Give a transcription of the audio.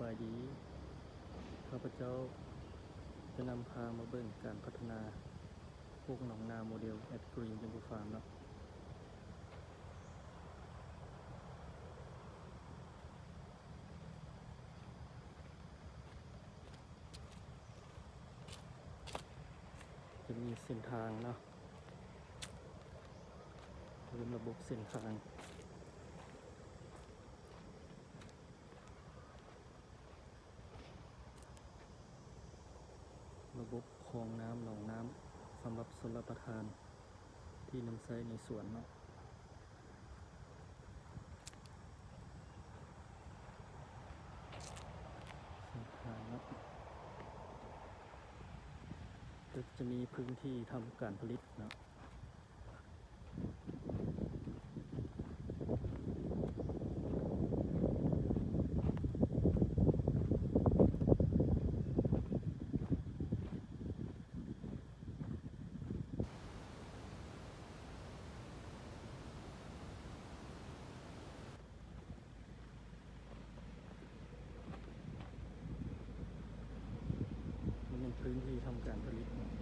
ບາຍດີ ຂ້າພະເຈົ້າຈະນຳພາມາເບິ່ງການພັດທະນາໂຄກໜອງນາໂມເດລ at Green Jungle Farm ເນາະ. ຈະມີເສັ້ນທາງເນາະ, ເລີ່ມລະບົບເສັ້ນທາງ. ລະບົບຄອງນ້ຳ ໜອງນ້ຳ ສຳລັບຊົນລະປະທານທີ່ນຳໃຊ້ໃນສວນເນາະ. ເສັ້ນທາງເນາະ ກໍຈະມີພື້ນທີ່ທຳການຜະລິດເນາະ. ມັນເປັນພື້ນທີ່ທຳການຜະລິດເນາະ.